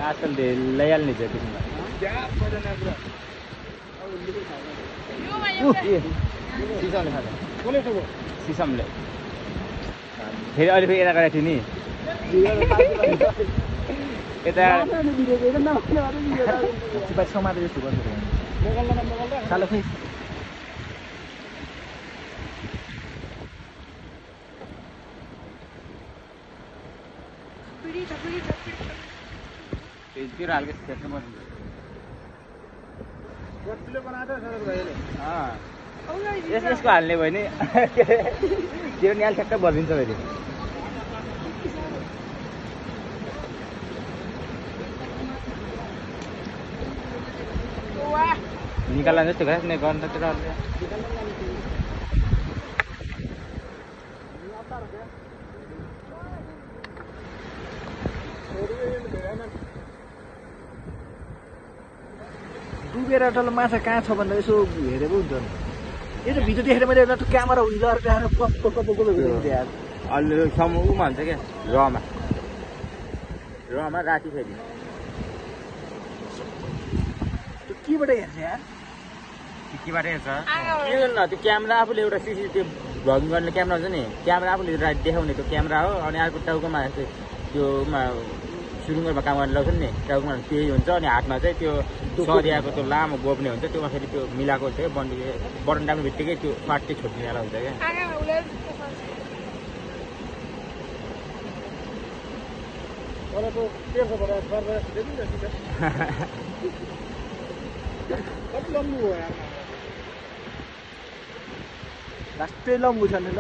आजकल लैहाल्ने छ त्यसमा सिसमले खान्छ सिसमले फेरि अहिले फेरि यता गएको थियो नि यता समातेर जस्तो गर्छ सालो खै तेल हाल के सेट में यसको हाल्ने भयो नि त्यो नि ठ्याक्क भरिदिन्छ फेरि निकाल्न जस्तो गएछ नि गर्न त डुबेर टल माछा कहाँ छ भनेर यसो हेरेको हुन्छ नि यो त भिडियो देखेर मैले एउटा क्यामेरा हुन्छ अलि सम्म उ भन्छ क्या रमा राति फेरि त्यो केबाट हेर्छ यार केबाट हेर्छ न त्यो क्यामेरा आफूले एउटा सिसिटिभी भ्लगिङ गर्ने क्यामेरा हुन्छ नि क्यामेरा आफूले देखाउने त्यो क्यामेरा हो अनि अर्को टाउकोमा त्योमा सुरुङमा काम गर्ने लगाउँछ नि टाउकोमा त्यही हुन्छ अनि हातमा चाहिँ त्यो सरियाको त्यो लामो गोप्ने हुन्छ त्योमा फेरि त्यो मिलाएको हुन्छ क्या बटन दाब्ने बित्तिकै त्यो पार्टी छोड्नेवाला हुन्छ क्या लास्टै लम्बु छ नि ल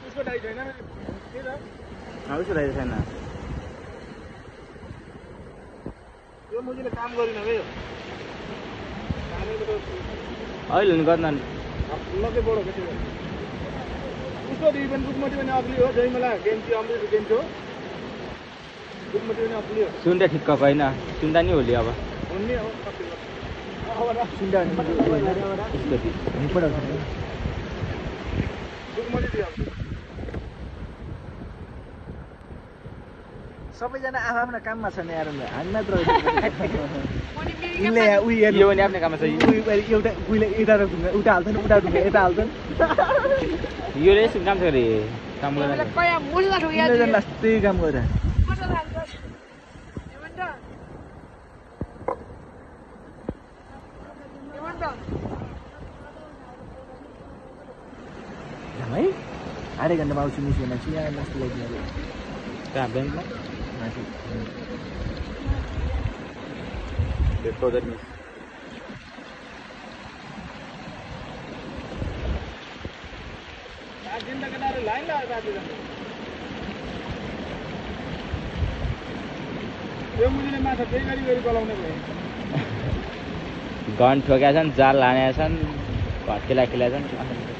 उसको डाइ छैन उसको डाइ छैन यो मुजीले काम गरिन बे अहिले नि गर्न लगे बडो के उसको इभेन्ट बुकमटी पनि अग्ली हो जयमला गेम थियो अमृत गेम थियो बुकमटी पनि अग्ली हो सुन्दा ठिक्क होइन सुन्दा नि होली अब हुन्ने हो सुन्दा नि बुकमटी थियो सबैजना आफ्नो काममा छन् यार हामी मात्र यिनले उयो पनि आफ्नो काममा छ एउटा उहिले यता उता हाल्छन् उता ढुङ्गा यता हाल्छन् यो यसो काम छ अरे काम गर्न त्यही काम गरेर है आधै घन्टामा आउँछु मिसिएन छु यहाँ लास्ट ल्याइदिनु कहाँ ब्याङ्कमा देखो उधर में लाइन लगा यो मुझे माछा त्यही गरी गलाउने भयो गन ठोकेका छन् जाल लानेका छन् भट्केला खेलेका छन्